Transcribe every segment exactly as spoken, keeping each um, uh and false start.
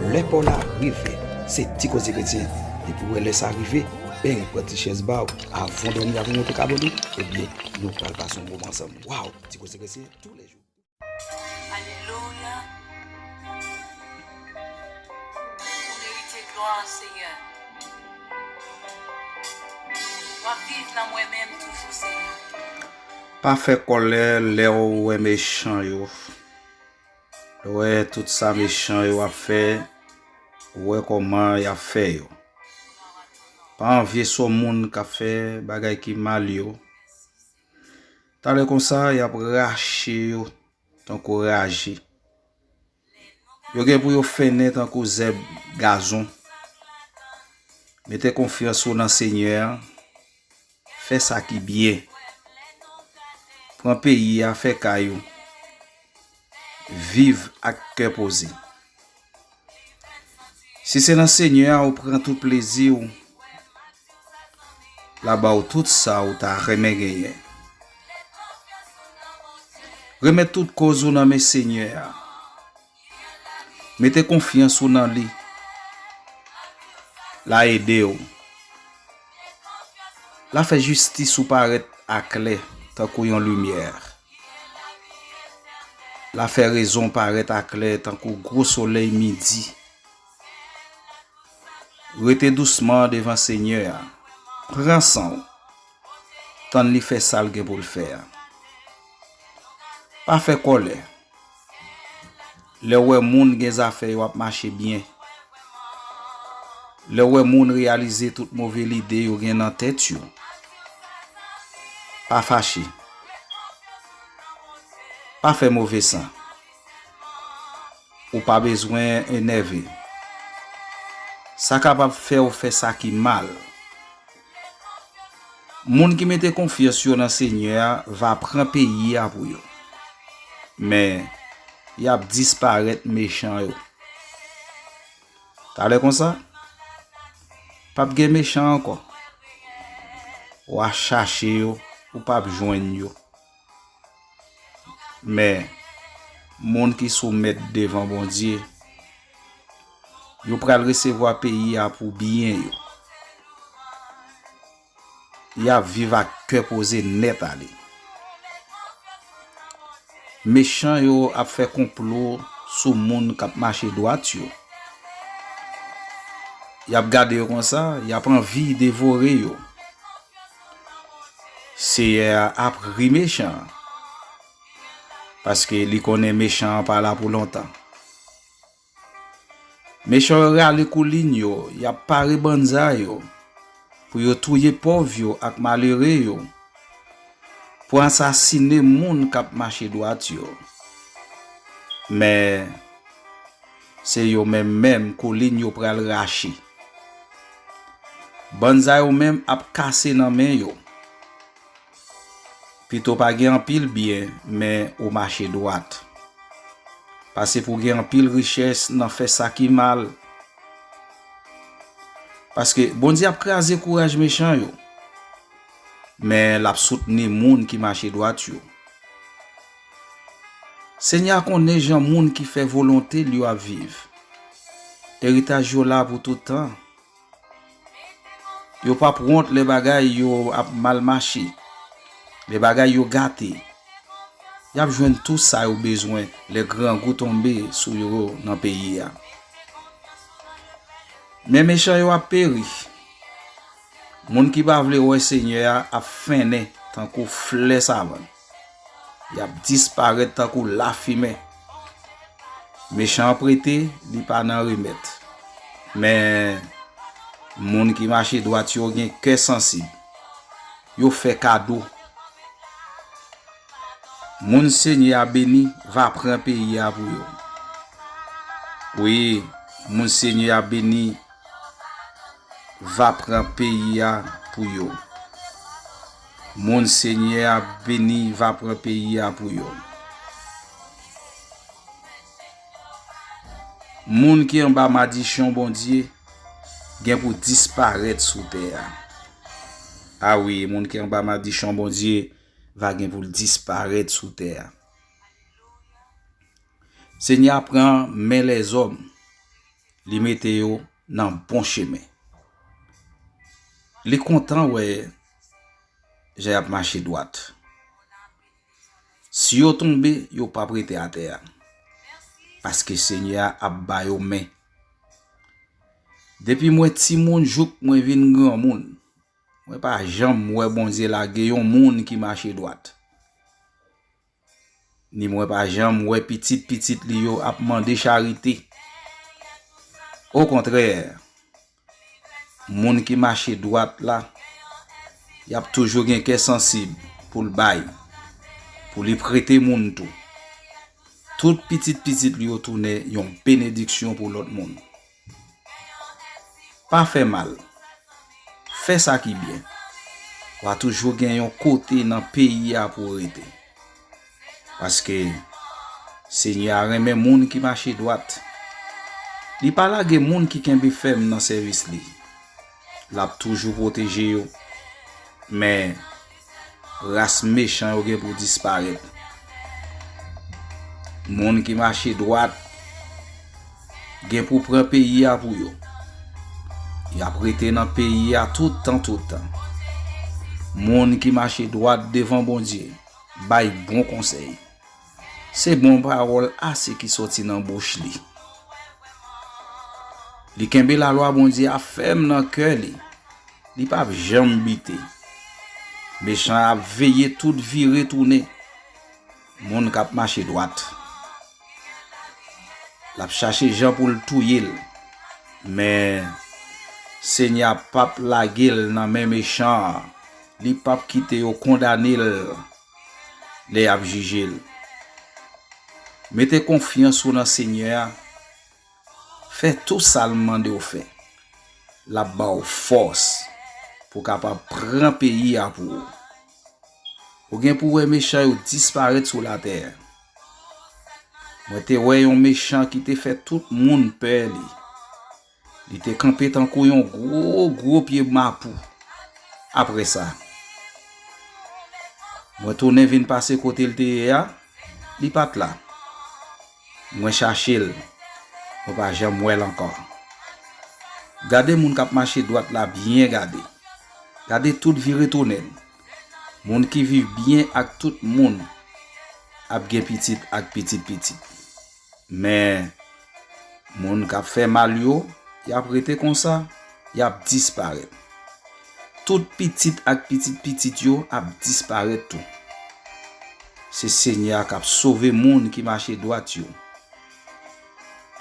Lè pa w la rive, se Ti Koze Kretyen. Depi w wè lè sa rive, beny, pran ti chèz ba w, avan w dòmi, avan w monte kab ou, ebyen, nou pral pase yon moman ansanm. Waw, Ti Koze Kretyen, toulejou. Alelouya. Ou merite glwa, Senyè. W ap viv nan mwen menm toujou, Senyè. Pa fè kòlè lè w wè mechan yo. Lè w wè tout sa mechan yo ap fè, ou wè kòman y ap fè yo. Pa anvye sou moun k ap fè bagay ki mal yo. Talè konsa, y ap rache yo tankou raje. Yo gen pou yo fennen tankou zèb gazon. Mete konfyans ou nan Senyè a. Fè sa ki byen. Pran peyi a, fè kay ou. Viv ak kè poze. Si se nan Senyè a ou pran tout plezi w, l a ba w tout sa ou ta renmen genyen. Remèt tout koz ou nan men Senyè a. Mete konfyans ou nan li. L a ede w. L a fè jistis ou parèt aklè tankou yon limyè. L a fè rezon parèt aklè tankou gwo solèy midi. Rete dousman devan Senyè a. Pran san w. Tann li fè sa l gen pou l fè a. Pa fè kòlè. Lè w wè moun gen zafè yo ap mache byen. Lè w wè moun reyalize tout move lide yo gen nan tèt yo. Pa fache. Pa fè move san. Ou pa bezwen enève. Sa kapab fè w fè sa ki mal. Moun ki mete konfyans yo nan Senyè a va pran peyi a pou yo. Men, y ap disparèt mechan yo. Talè konsa, p ap gen mechan ankò. W a chache yo, ou p ap jwenn yo. Men, moun ki soumèt devan Bondye, yo pral resevwa peyi a pou byen yo. Y ap viv ak kè poze nèt ale. Mechan yo ap fè konplo sou moun k ap mache dwat yo. Y ap gade yo konsa, y ap anvi devore yo. Seyè a ap ri mechan an, paske li konnen mechan an pa la pou lontan. Mechan yo rale koulin yo, y ap pare bannzay yo, pou yo touye pòv yo ak malere yo, pou ansasinen moun k ap mache dwat yo. Men, se yo menm menm koulin yo pral rache. Bannzay yo menm ap kase nan men yo. Pito pa gen anpil byen, men ou mache dwat, pase pou gen anpil richès nan fè sa ki mal. Paske Bondye ap kraze kouraj mechan yo, men l ap soutni moun ki mache dwat yo. Senyè a konnen jan moun ki fè volonte l yo ap viv. Eritaj yo la pou tout tan. Yo p ap wont lè bagay yo ap mal mache, lè bagay yo gate. Y ap jwenn tou sa yo bezwen lè grangou tonbe sou yo nan peyi a. Men mechan yo ap peri. Moun ki pa vle wè Senyè a ap fennen tankou flè savann. Y ap disparèt tankou lafimen. Mechan an prete, li pa nan remèt. Men, moun ki mache dwat yo gen kè sansib. Yo fè kado. Moun Senyè a beni va pran peyi a pou yo. Wi, moun Senyè a beni va pran peyi a pou yo. Moun Senyè a beni va pran peyi a pou yo. Moun ki anba madichon Bondye gen pou disparèt sou tè a. A wi, moun ki anba madichon Bondye va gen pou l disparèt sou tè a. Senyè a pran men lèzòm. li mete yo nan bon chemen. Li kontan wè jan y ap mache dwat. Si yo tonbe, yo p ap rete atè a, paske Senyè a ap ba yo men. Depi mwen timoun jouk mwen vin granmoun, mwen pa janm wè Bondye lage yon moun ki mache dwat. Ni mwen pa janm wè pitit pitit li yo ap mande charite. Okontrè, moun ki mache dwat la, y ap toujou gen kè sansib pou l bay, pou li prete moun tou. Tout pitit pitit li yo tounen yon benediksyon pou lòt moun. Pa fè mal. Fè sa ki byen. W a toujou gen yon kote nan peyi a pou w rete. Paske Senyè a renmen moun ki mache dwat. Li pa lage moun ki kenbe fèm nan sèvis li. L ap toujou pwoteje yo. Men, ras mechan yo gen pou disparèt. Moun ki mache dwat gen pou pran peyi a pou yo. Y ap rete nan peyi a tout tan, tout tan. Moun ki mache dwat devan Bondye bay bon konsèy. Se bon pawòl ase ki soti nan bouch li. Li kenbe lalwa Bondye a fèm nan kè li. Li p ap janm bite. Mechan an ap veye tout vire tounen moun k ap mache dwat. L ap chache jan pou l touye l. Men, Senyè a p ap lage l nan men mechan an. Li p ap kite yo kondane l lè y ap jije l. Mete konfyans ou nan Senyè a. Fè tou sa l mande w fè. L ap ba w fòs pou w kapab pran peyi a pou ou. Ou gen pou wè mechan yo disparèt sou latè. Mwen te wè yon mechan ki te fè tout moun pè li. Li te kanpe tankou yon gwo, gwo pye mapou. Apre sa, mwen tounen vin pase kote l te ye a, li pa t la. Mwen chache l, mwen pa janm wè l ankò. Gade moun k ap mache dwat la byen gade. Gade tout vire tounen l. Moun ki viv byen ak tout moun ap gen pitit ak pitit pitit. Men, moun k ap fè mal yo, y ap rete konsa, y ap disparèt. Tout pitit ak pitit pitit yo ap disparèt tou. Se Senyè a k ap sove moun ki mache dwat yo.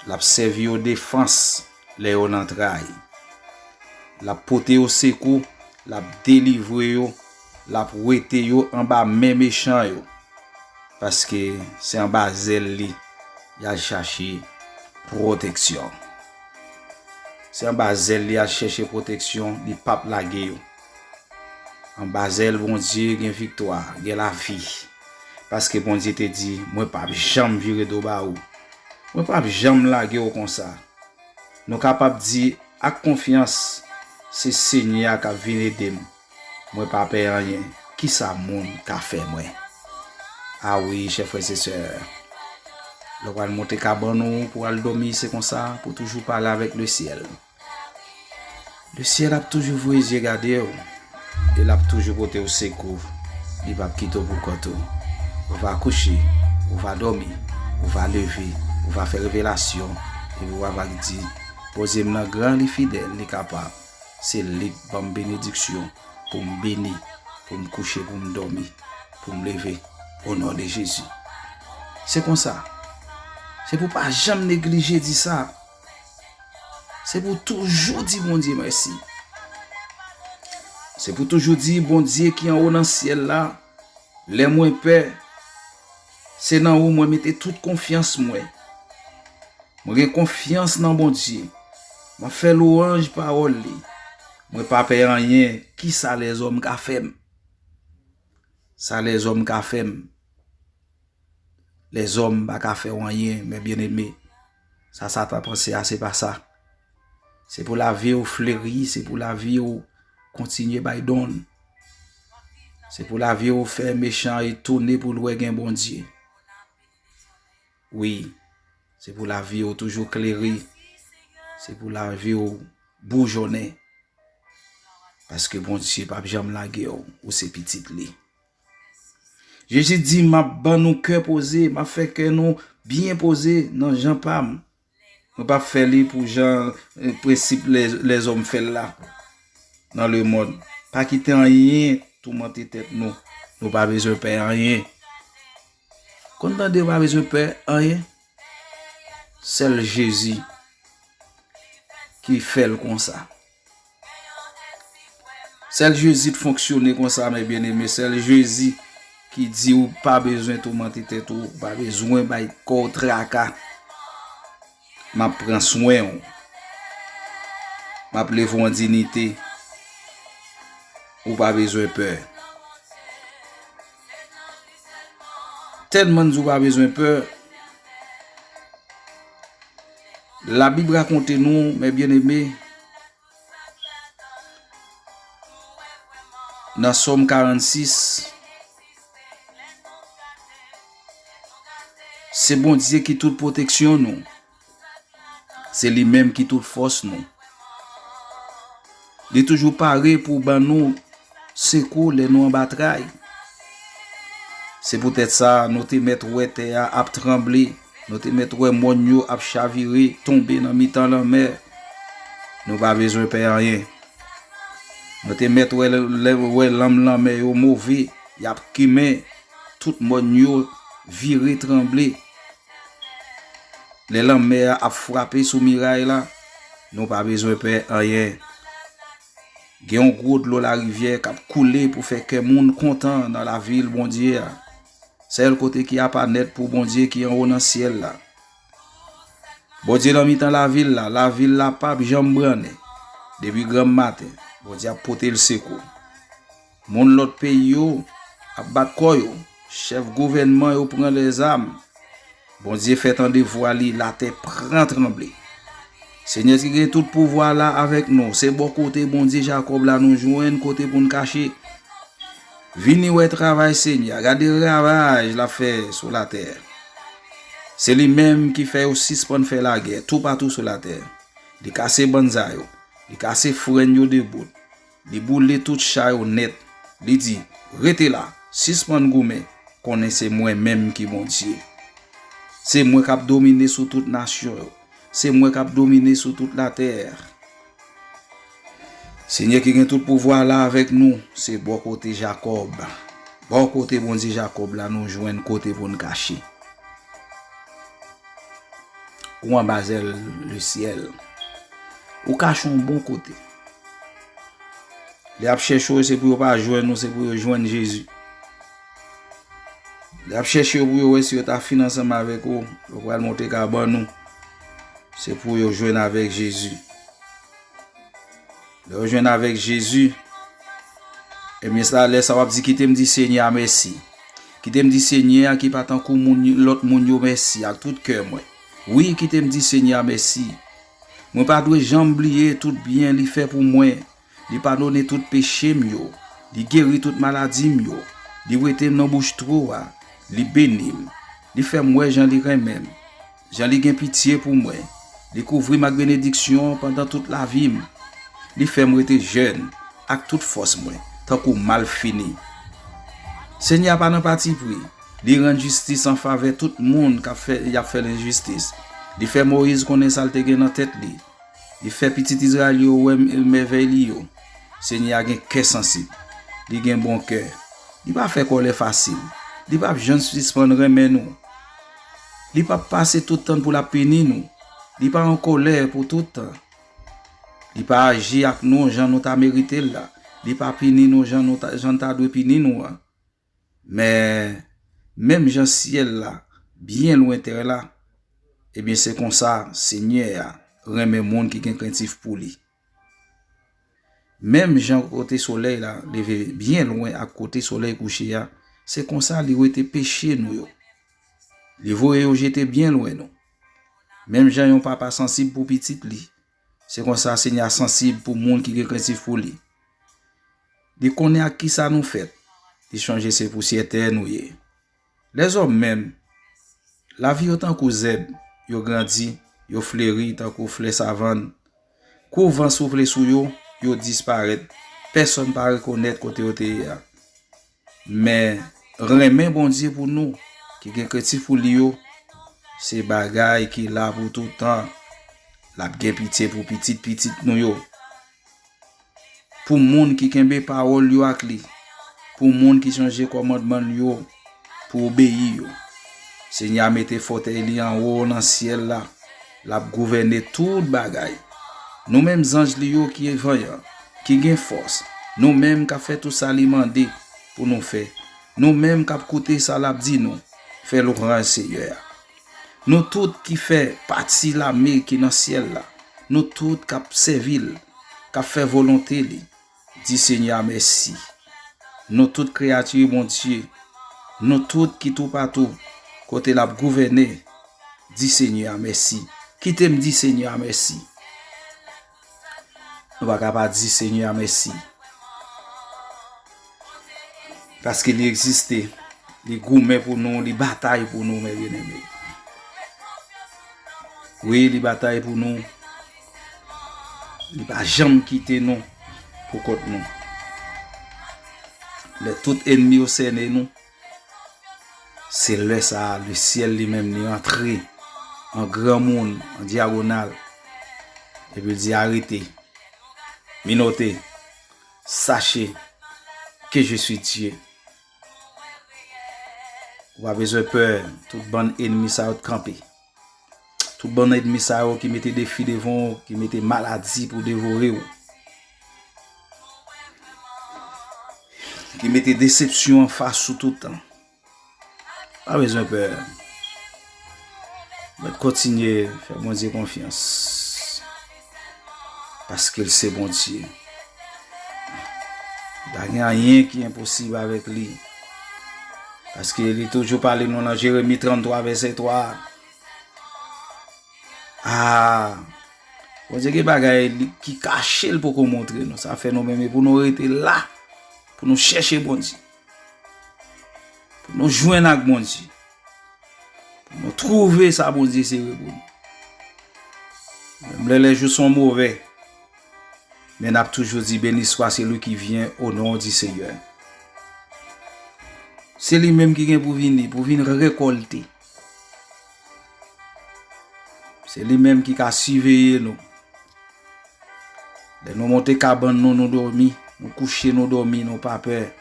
L ap sèvi yo defans lè yo nan tray. L ap pote yo sekou, l ap delivre yo, l ap wete yo anba men mechan yo. Paske se anba zèl li y al chache pwoteksyon. Se anba zèl li y al chèche pwoteksyon, li p ap lage yo. Anba zèl Bondye gen viktwa, gen lavi. Paske Bondye te di, mwen p ap janm vire do ba ou. Mwen p ap janm lage w konsa. Nou kapab di ak konfyans, se Senyè a k ap vin ede m. Mwen pa pè anyen. Kisa moun ka fè mwen? A wi, chè frè e sè, lè w pral monte kabann ou pou w al dòmi, se konsa, pou toujou pale avèk lesyèl. Lesyèl ap toujou voye zye gade w, e l ap toujou pote w sekou. Li p ap kite w pou kont ou. Ou va kouche, ou va dòmi, ou va leve, ou va fè revelasyon, epi w va di, Bondye m nan gran, li fidèl, li kapab. Se li k ban m benediksyon pou m beni, pou m kouche, pou m dòmi, pou m leve. O non de Jezi. Se konsa. Se pou w pa janm neglije di sa. Se pou w toujou di Bondye mèsi. Se pou w toujou di, Bondye ki anwo nan syèl la, lè mwen pè, se nan ou mwen mete tout konfyans mwen. Mwen gen konfyans nan Bondye. Mwen fè lwanj pawòl li. Mwen pa pè anyen. Kisa lèzòm ka fè m? Sa lèzòm ka fè m? Lèzòm pa ka fè w anyen, men byeneme. Sa Satan panse a, se pa sa. Se pou lavi w fleri, se pou lavi w kontinye bay donn. Se pou lavi w fè mechan etone pou l wè gen Bondye. Wi, se pou lavi w toujou klere. se pou lavi w boujonnen. Paske Bondye p ap janm lage w, ou se pitit li. Jezi di, "M ap ban nou kè poze, m ap fè kè nou byen poze nan jan pa m." Mwen p ap fè li pou jan, eh, prensip lè, lèzòm fè l la nan lemonn. Pa kite anyen toumante tèt nou. Nou pa bezwen pè anyen. Konn tande, ou pa bezwen pè anyen. Sèl Jezi ki fè l konsa. Sèl Jezi t fonksyone konsa, mè byeneme. Sèl Jezi ki di ou pa bezwen toumante tèt ou, ou pa bezwen bay kò w traka. M ap pran swen w. M ap leve w an diyite. Ou pa bezwen pè. Tèlman n di w pa bezwen pè, Labib rakonte nou, mè byeneme, nan Sòm karannsis, se Bondye ki tout pwoteksyon nou. Se li menm ki tout fòs nou. Li toujou pare pou ban nou sekou lè nou anba tray. Se poutèt sa, nou te mèt wè tè a ap tranble, nou te mèt wè mòn yo ap chavire, tonbe nan mitan lanmè. Nou pa bezwen pè anyen. Nou te mèt wè, lè, wè lanm lanmè yo move, y ap kimen, tout mòn yo vire tranble. Lè lanmè a ap frape sou miray la, nou pa bezwen pè anyen. Gen yon gwo dlo larivyè k ap koule pou fè kè moun kontan nan lavil Bondye a. Sèl kote ki apa nèt pou Bondye ki anwo nan syèl la. Bondye nan mitan lavil la, lavil la p ap janm brannen. Depi granm maten, Bondye ap pote l sekou. Moun lòt peyi yo ap bat kò yo. Chèf gouvènman yo pran lèzam. Bondye fè tande vwa li, latè pran tranble. Senyè ki gen tout pouvwa la avèk nou. Se bò kote Bondye Jakòb la nou jwenn kote pou n kache. Vini wè travay Senyè a. Gade ravaj l ap fè sou latè. Se li menm ki fè yo sispann fè lagè toupatou sou latè. Li kase banza yo. Li kase frèn yo de bout. Li boule tout cha yo nèt. Li di, "Rete la, sispann goumen, konnen se mwen menm ki Bondye. Se mwen k ap domine sou tout nasyon yo. Se mwen k ap domine sou tout latè." Senyè ki gen tout pouvwa la avèk nou, se bò kote Jakòb. Bò kote Bondye Jakòb la nou jwenn kote pou n kache. Ou anba zèl lesyèl. Ou kache yon bon kote. Lè y ap chèche w, se pou yo pa jwenn ou, se pou yo jwenn Jezi. Lè y ap chèche w pou yo wè si yo ta fin ansanm avèk ou, yo pral monte kabann ou, se pou yo jwenn avèk Jezi. Lè yo jwenn avèk Jezi, ebyen, sa, lè sa w ap di, "Kite m di Senyè a mèsi. Kite m di Senyè a ki pa tankou moun, lòt moun yo mèsi ak tout kè mwen. Wi, kite m di Senyè a mèsi. Mwen pa dwe janm bliye tout byen li fè pou mwen. Li padone tout peche m yo. Li geri tout maladi m yo. Li wete m nan bouch twou a. Li beni m. Li fè m wè jan li renmen m. Jan li gen pitye pou mwen. Li kouvri m ak benediksyon pandan tout lavi m. Li fè m rete jèn ak tout fòs mwen, tankou malfini." Senyè a pa nan patipri. Li rann jistis an favè tout moun k ap fè, y ap fè lenjistis. Li fè Moyiz konnen sa l te gen nan tèt li. Li fè pitit Izrayèl yo wè m-, mèvèy li yo. Senyè a gen kè sansib. Li gen bon kè. Li pa fè kòlè fasil. Li p ap janm sispann renmen nou. Li p ap pase tout tan pou l ap pini nou. Li pa an kòlè pou tout tan. Li pa aji ak nou jan nou ta merite l la. Li pa pini nou jan nou ta, jan l ta dwe pini nou an. Men, menm jan syèl la byen lwen tè la, ebyen, se konsa Senyè a renmen moun ki gen krentif pou li. Menm jan kote solèy la leve byen lwen ak kote solèy kouche a, se konsa li wete peche nou yo. Li voye yo jete byen lwen nou. Menm jan yon papa sansib pou pitit li, se konsa Senyè a sansib pou moun ki gen krentif pou li. Li konnen ak kisa nou fèt. Li sonje se pousyè tè nou ye. Lèzòm menm, lavi yo tankou zèb, yo grandi, yo fleri tankou flè savann. Kou van soufle sou yo, yo disparèt. Pèsonn pa rekonèt kote yo te ye a. Men, renmen Bondye pou nou, ki gen kredi pou li yo, se bagay ki la pou tout tan. L ap gen pitye pou pitit pitit nou yo. Pou moun ki kenbe pawòl yo ak li, pou moun ki sonje kòmandman l yo, pou obeyi yo. Senyè a mete fòtèy li anwo nan syèl la, l ap gouvène tout bagay. Nou menm zanj li yo ki vanyan, ki gen fòs, nou menm k ap fè tout sa li mande pou nou fè, nou menm k ap koute sa l ap di nou, fè lwanj Senyè a. Nou tout ki fè pati lame ki nan syèl la, nou tout k ap sèvi l, k ap fè volonte li, di Senyè a mèsi. Nou tout kreyati Bondye, nou tout ki toupatou kote l ap gouvène, di Senyè a mèsi. Kite m di Senyè a mèsi. Nou pa ka pa di Senyè a mèsi. Paske li egziste, li goumen pou nou, li batay pou nou, mè byeneme. Wi, li batay pou nou. Li pa janm kite nou pou kont nou. Lè tout ènmi yo sènen nou, se lè sa a, lesyèl li menm, li antre an granmoun, an dyagonal, epi l di, "Arete, minote, sache ke je suis Dieu." Ou pa bezwen pè, tout bann ènmi sa yo t kanpe. Tout bann ènmi sa yo ki mete defi devan w, ki mete maladi pou devore w, ki mete desepsyon anfas ou tout tan. Pa bezwen pè. Mèt kontinye fè Bondye konfyans. Paske l se Bondye. Pa gen anyen ki enposib avèk li. Paske li toujou pale nou nan Jeremi tranntwa, vèsè twa. Ah, Bondye gen bagay li, ki kache l poko montre nou. Sa fè nou menm, e pou nou rete la, pou nou chèche Bondye. Pou nou jwenn ak Bondye. Pou nou twouve sa Bondye sere pou nou. Menm lè les jours sont mauvais, men n ap toujou di, "Béni soit celui qui vient au nom du Seigneur." Se li menm ki gen pou vini, pou vin rekòlte. Se li menm ki ka siveye nou. Lè nou monte kabann nou, nou dòmi, nou kouche, nou dòmi, nou pa pè.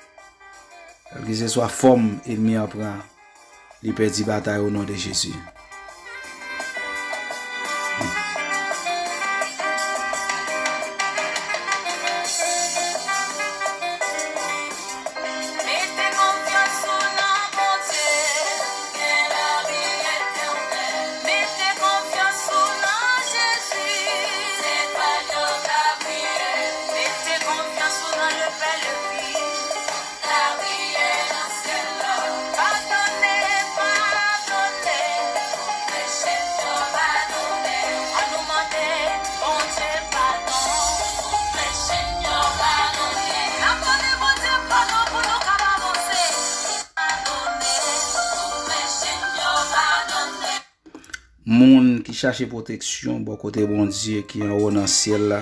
Kèlkeswa fòm ènmi an pran, li pèdi batay o non de Jezi. Mete konfyans ou nan Bondye, gen lavi etènèl. Mete konfyans ou nan Jezi, se pa l yo ka priye. Mete konfyans ou nan le Pè, le Fis. Lapriyè nan syèl la. Padone, padone. Peche m yo padone. Ann nou mande Bondye padon pou peche m yo padone. N ap mande Bondye padon pou nou kab avanse. Padone pou peche m yo padone. Moun ki chache pwoteksyon bò kote Bondye ki anwo nan syèl la.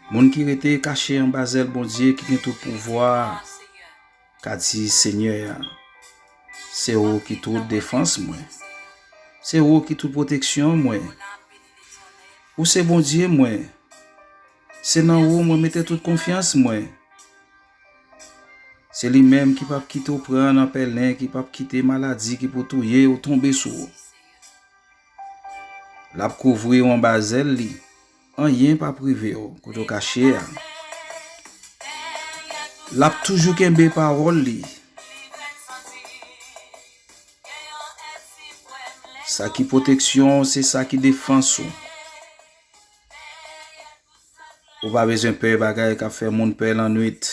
Moun ki rete kache anba zèl Bondye ki gen tout pouvwa a, ka di Senyè a, se ou ki tout defans mwen. Se ou ki tout pwoteksyon mwen. Ou se Bondye mwen. Se nan ou mwen mete tout konfyans mwen. Se li menm ki p ap kite w pran nan pèlen, ki p ap kite maladi ki pou touye w tonbe sou ou. L ap kouvri w anba zèl li. Anyen p ap rive w kote w kache a. L ap toujou kenbe pawòl li. Sa ki pwoteksyon w, se sa ki defans ou. Ou pa bezwen pè bagay k ap fè moun pè lannwit.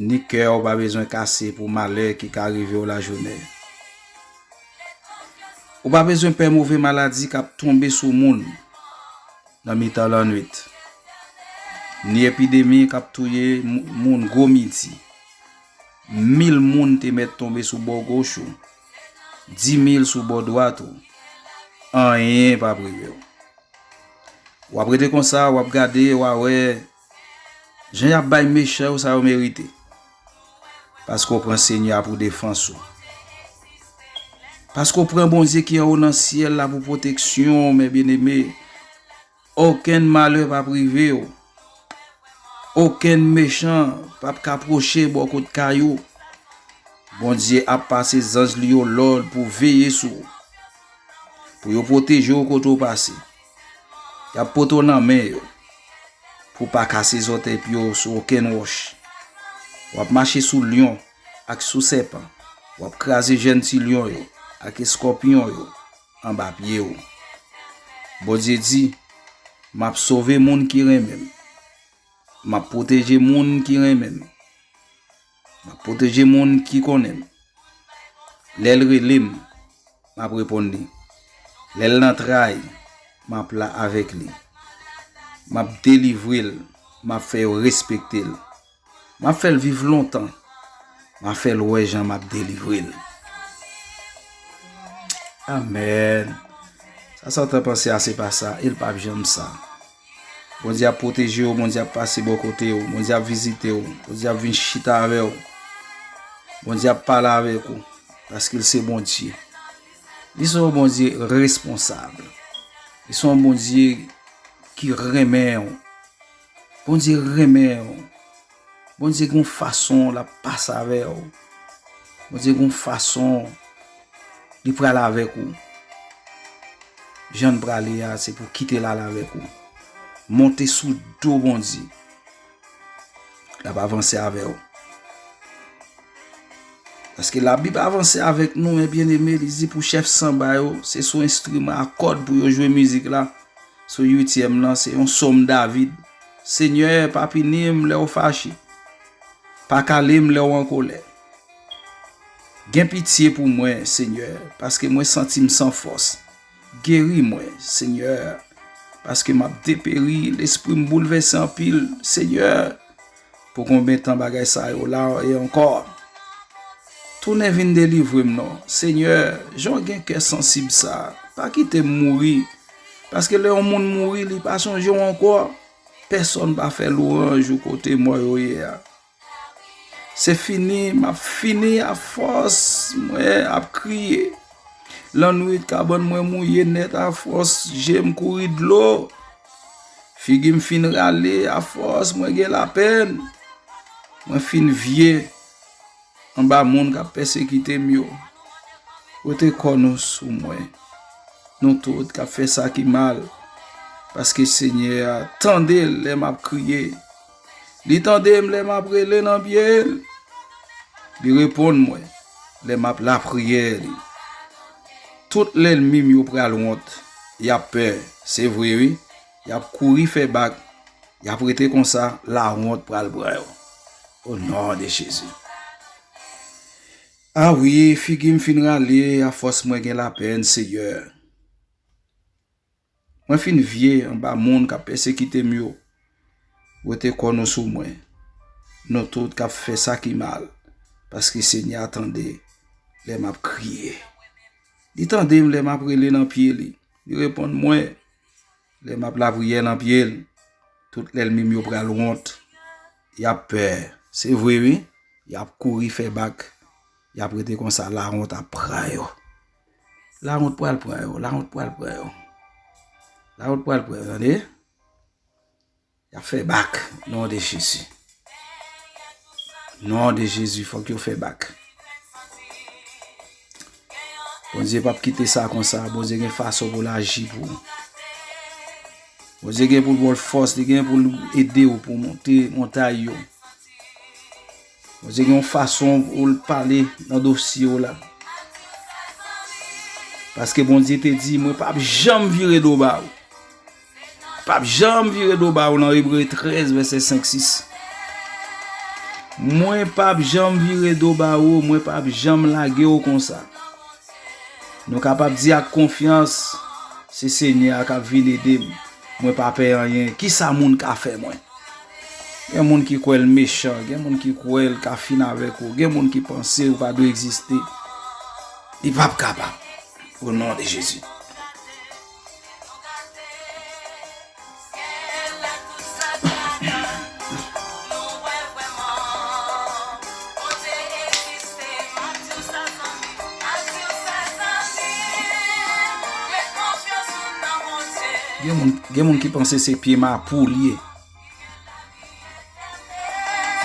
Ni kè w pa bezwen kase pou malè ki ka rive w lajounen. Ou pa bezwen pè move maladi k ap tonbe sou moun nan mitan lannwit. Ni epidemi k ap touye mou-, moun gwo midi. Mil moun te mèt tonbe sou bò goch ou, dimil sou bò dwat ou. anyen p ap rive w. W ap rete konsa, w ap gade, w a wè jan y ap bay mechan yo sa yo merite. Paske w pran Senyè a pou defans ou. Paske w pran Bondye ki anwo nan syèl la pou pwoteksyon w, men byeneme, okenn malè p ap rive w. Okenn mechan p ap ka pwoche bò kot kay ou. Bondye ap pase zanj li yo lòd pou veye sou ou, pou yo pwoteje w kote w pase. Y ap pote w nan men yo, pou w pa kase zòtèy pye w sou okenn wòch. W ap mache sou lyon ak sou sèpan. W ap kraze jèn ti lyon yo ak eskòpyon yo anba pye w. Bondye di, "M ap sove moun ki renmen m. M ap pwoteje moun ki renmen m. M ap pwoteje moun ki konnen m. Lè l rele m, m ap reponn li. Lè l nan tray, m ap la avèk li. M ap delivre l, m ap fè yo respekte l. M ap fè l viv lontan. M ap fè l wè jan m ap delivre l." Amèn. Sa Satan panse a, se pa sa, e l p ap janm sa. Bondye ap pwoteje w, Bondye ap pase bò kote w, Bondye ap vizite w, Bondye ap vin chita avè w, Bondye ap pale avèk ou, paske l se Bondye. Li se yon Bondye responsab. Li se yon Bondye ki renmen w. Bondye renmen w. Bondye gen yon fason l ap pase avè w. Bondye gen yon fason li pral avèk ou. Jan l prale a, se pou kite l al avèk ou. Monte sou do Bondye. L ap avanse avè w. Paske Labib avanse avèk nou, men byeneme, li di pou chèf sanba yo, se sou enstriman a kòd pou yo jwe mizik la. Sou uityèm nan, se yon sòm David. Senyè, pa pini m lè w fache. Pa kale m lè w an kolè. Gen pitye pou mwen, Senyè, paske mwen santi m san fòs. Geri mwen, Senyè, paske m ap deperi, lespri m boulvèse anpil, Senyè. Pou konbyen tan bagay sa yo la e ankò? Tounen vin delivre m non. Senyè, jan w gen kè sansib sa, pa kite m mouri. Paske lè yon moun mouri, li pa sonje w ankò. Pèsonn pa fè lwanj ou kote mò yo ye a. Se fini, m ap fini afòs mwen ap kriye. Lannwit, kabann mwen mouye nèt afòs je m kouri dlo. Figi m fin rale afòs mwen gen lapèn. Mwen fin vye anba moun k ap pèsekite m yo. Pote kò nou sou mwen, nou tout k ap fè sa ki mal, paske Senyè a tande lè m ap kriye. Li tande m lè m ap rele nan pye l. Li reponn mwen lè m ap lapriyè li. Tout lènmi m yo pral wont, y ap pè, se vre wi, y ap kouri fè bak, y ap rete konsa, lawont pral pran yo. O non de Jezi. A wi, figi m fin rale, afòs mwen gen lapèn, Seyè. Mwen fin vye anba moun k ap pèsekite m yo. Pote kò nou sou mwen, nou tout k ap fè sa ki mal, paske Senyè a tande lè m ap kriye. Li tande m lè m ap rele nan pye li. Li reponn mwen lè m ap lapriyè nan pye l. Tout lènmi m yo pral wont. Y ap pè. Se vre wi. Y ap kouri fè bak. Y ap rete konsa, lawont ap pran yo. Lawont pral pran yo, lawont pral pran yo. Lawont pral pran yo, tande? Y ap fè bak, non de Jezi. Non de Jezi, fòk yo fè bak. Bondye p ap kite sa konsa, Bondye gen fason pou l aji pou ou. Bondye gen pou l ba w fòs, li gen pou l ede w pou w monte montay yo. Bondye gen yon fason pou l pale nan dosye w la. Paske Bondye te di, mwen p ap janm vire do ba ou. P ap janm vire do ba ou nan Ebre trèz, vèsè senk, sis. Mwen p ap janm vire do ba ou, mwen p ap janm lage w konsa. Nou kapab di ak konfyans, se Senyè a k ap vin ede m. Mwen pa pè anyen. Kisa moun ka fè mwen? Gen moun ki kwè l mechan, gen moun ki kwè l ka fin avèk ou, gen moun ki panse ou pa dwe egziste. Li p ap kapab. O non de Jezi. Gen moun, gen moun ki panse se pye mapou l ye.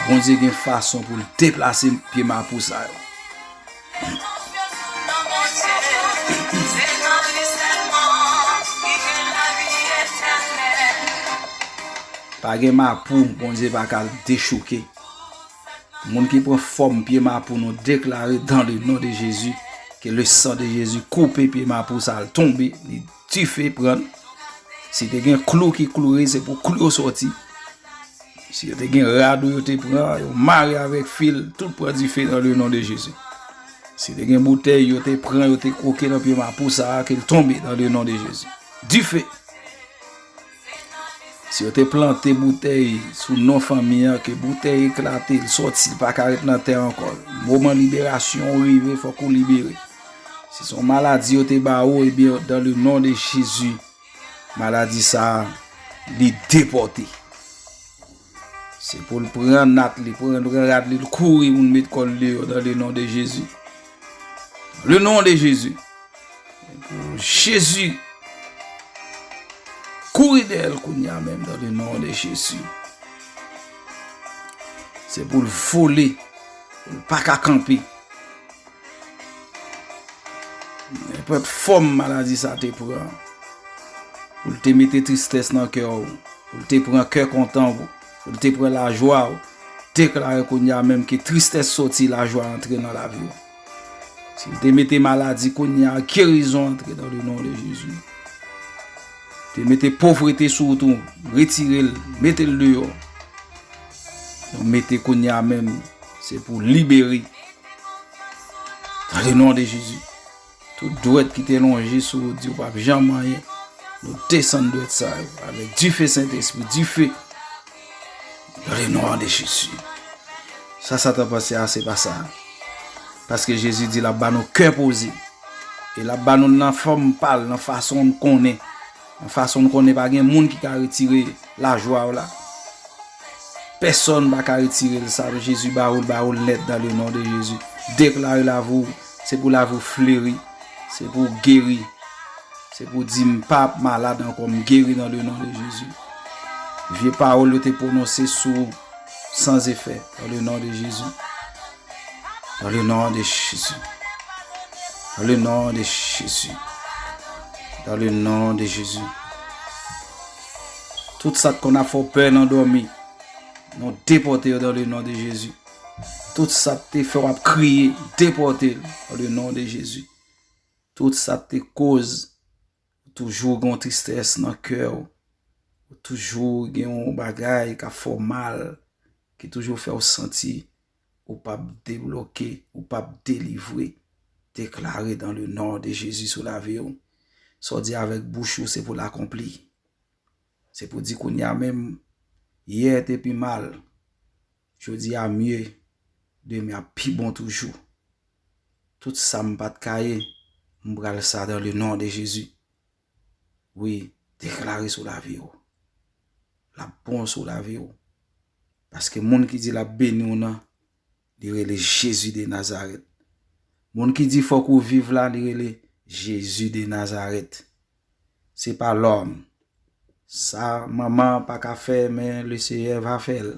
Bondye gen fason pou l deplase pye mapou sa yo. Pa gen mapou Bondye pa ka dechouke. Moun ki pran fòm pye mapou, nou deklare dans le nom de Jésus que le sang de Jésus koupe pye mapou sa, l tonbe, li dife pran l. Si te gen klou ki kloure, se pou klou yo sòti. Si yo te gen rad ou yo te pran, yo mare avèk fil, tout pran dife dans le nom de Jésus. Si te gen boutèy yo te pran, yo te kwoke nan pye mapou sa a, ke l tonbe dans le nom de Jésus. Dife! Si yo te plante boutèy sou non fanmi an, ke boutèy eklate, l sòti, l pa ka ret nan tè ankò. Moman liberasyon ou rive, fòk ou libere. Si se yon maladi yo te ba ou, ebyen, dans le nom de Jésus, maladi sa a, li depòte. Se pou l pran nat li, pran, pran rad li, l kouri, moun met kò l deyò, dans le nom de Jésus. Le nom de Jésus. Pou Jezi kouri dèyè l kounye a menm, dans le nom de Jésus. Se pou l vole, pou l pa ka kanpe. Nenpòt fòm maladi sa te pran, pou l te mete tristès nan kè w, pou l te pran kè kontan w, pou l te pran lajwa w, deklare kounye a menm ke tristès sòti, lajwa antre nan lavi w. Si l te mete maladi, kounye a gerizon antre dans le nom de Jésus. Te mete povrete sou ou tou, retire l, mete l deyò. Nou mete kounye a menm, se pou libere. Dans le nom de Jésus. Tout dwèt ki te lonje sou ou, di ou p ap janm anyen. Nou desann dwèt sa yo avèk dife Sentespri, dife. Dans le nom de Jésus. Sa Satan panse a, se pa sa. Paske Jezi di l ap ba nou kè poze. E l ap ba nou l nan fòm pa l, nan fason n konnen. Nan fason n konnen, pa gen moun ki ka retire lajwa w la. Pèsòn pa ka retire l. Sa Jezi ba ou, l ba ou l nèt dans le nom de Jésus. Deklare lavi w, se pou lavi w fleri, se pou w geri, se pou w di, "M p ap malad ankò, m geri dans le nom de Jésus." Vye pawòl yo te pwononse sou ou, san efè, dans le nom de Jésus. Dans le nom de Jésus. Dans le nom de Jésus. Dans le nom de Jésus. Tout sa t konn ap fè w pè nan dòmi, nou depòte yo dans le nom de Jésus. Tout sa t te fè w ap kriye, depòte l dans le nom de Jésus. Tout sa t te koz ou toujou gen yon tristès nan kè w, ou toujou gen yon bagay k ap fè w mal, ki toujou fè w santi ou p ap debloke, ou p ap delivre, deklare dans le nom de Jésus sou lavi w. Sa w di avèk bouch ou, se pou l akonpli. Se pou di kounye a menm, yè te pi mal, jodi a mye, demen ap pi bon toujou. Tout sa m pa t ka ye, m pral sa dans le nom de Jésus. Wi, deklare sou lavi w. L ap bon sou lavi w. Paske moun ki di l ap beni w nan, li rele Jezi de Nazarèt. Moun ki di fòk ou viv la, li rele Jezi de Nazarèt. Se pa lòm. Sa manman pa ka fè, men Leseyè va fè l.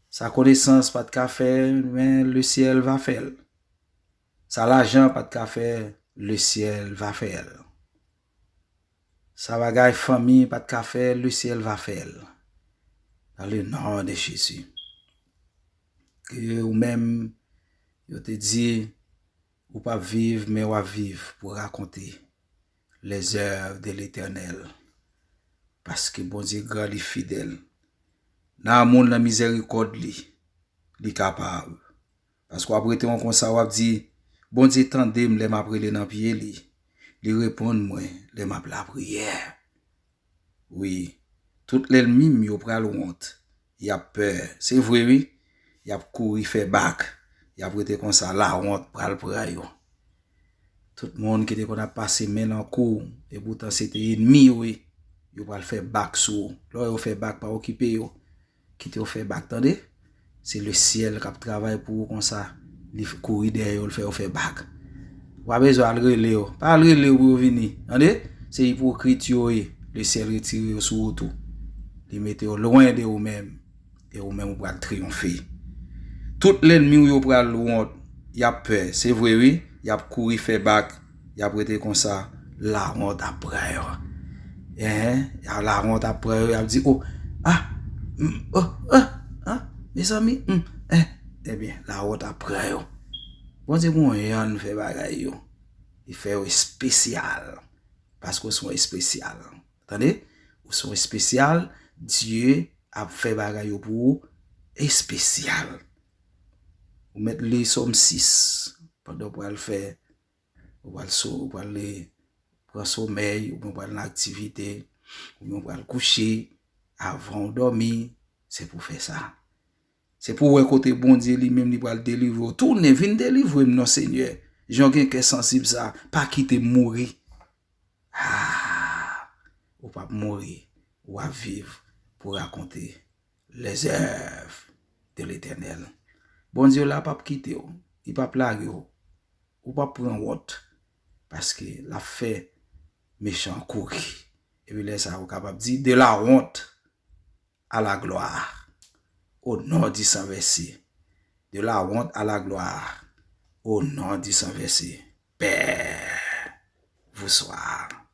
Sa konesans pa t ka fè, men Lesyèl va fè l. Sa lajan pa t ka fè, Lesyèl va fè l. Sa bagay fanmi pa t ka fè, Lesyèl va fè l. Dans le nom de Jésus. Ke ou menm, yo te di, ou p ap viv, men w ap viv pou rakonte les œuvres de l'Éternel. Paske Bondye gran, li fidèl. Nan amoun, nan mizèrikòd li, li kapab. Paske w ap rete yon konsa, w ap di, "Bondye tande m lè m ap rele nan pye li. Li reponn mwen lè m ap lapriyè." Wi, tout lènmi m yo pral wont. Y ap pè. Se vre, wi. Y ap kouri fè bak. Y ap rete konsa, lawont pral pran yo. Tout moun ki te konn ap pase men nan kou w, epoutan se te ènmi yo ye, yo pral fè bak sou ou. Lè yo fè bak, pa okipe yo. Kite yo fè bak, tande. Se Lesyèl k ap travay pou ou konsa. Li f-, kouri dèyè yo, l fè yo fè bak. Ou pa bezwen al rele yo. Pa al rele yo pou yo vini. Tande? Se ipokrit yo ye. Lesyèl retire yo sou ou tou. Li mete yo lwen de ou menm. E ou menm ou pral triyonfe. Tout lènmi w yo pral wont, y ap pè. Se vre wi, y ap kouri fè bak, y ap rete konsa, lawont ap pran yo. Enhen, lawont ap pran yo, y ap di, oh, ah, mm, oh, ah, ah, mezanmi, mm, eh, ebyen, lawont ap pran yo. Bondye gon jan l fè bagay yo. Li fè yo espesyal. Paske w se yon espesyal. Tande? Ou se yon espesyal, Dye ap fè bagay yo pou ou espesyal. Ou mèt li Sòm sis, pandan w pral fè, ou pral so, ou pral pran somèy, oubyen w pral nan aktivite, oubyen w pral kouche, avan w dòmi, se pou fè sa. Se pou w wè kote Bondye li menm li pral delivre w. Tounen, vin delivre m non Senyè. Jan w gen kè sansib sa, pa kite m mouri. Ah, ou p ap mouri, w ap viv pou rakonte les œuvres de l'Éternel. Bondye la p ap kite w, li p ap lage w. Ou p ap pran wont, paske l ap fè mechan an kouri. Epi lè sa a, ou kapab di, de la honte à la gloire, au nom du sang versé. De la honte à la gloire, au nom du sang versé. Père, bonsoir.